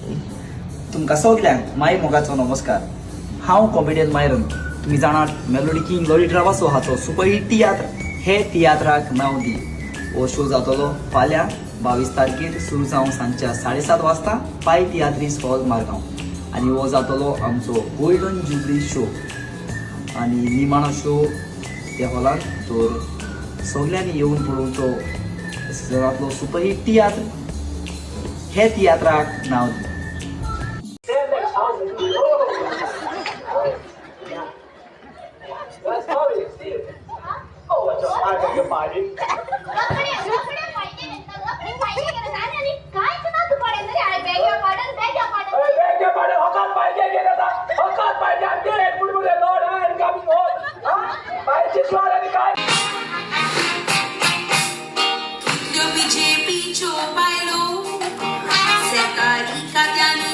तुमकां सगल्यांक माय मोगाचो नमस्कार. हांव कॉमेडियन मायरन. तुमी जाणात मेलोडी किंग लॉरी ट्रावासो हाचो सुपरहीट तियात्र हे तियात्राक नांव दी. हो शो जातलो फाल्यां 22 तारखेर सुरू जावन सांजच्या 7:30 वाजता पाय तियात्रीस हॉल मारगांव. आनी हो जातलो आमचो गोल्डन जुबली शो आनी निमाणो शो त्या हॉलान. तर सगल्यांनी येवन पळोवचो सिजनांतलो सुपरहीट तियात्र हे तियात्राक नांव दी. लफडे लफडे पाहिजे लफडे पाहिजे आणि आणि कांयच ना तूं पडे तरी हांवें बेग्या पाडन बेग्या पाडन. बीजेपीच्यो बायलो सरकारी खात्यांनी.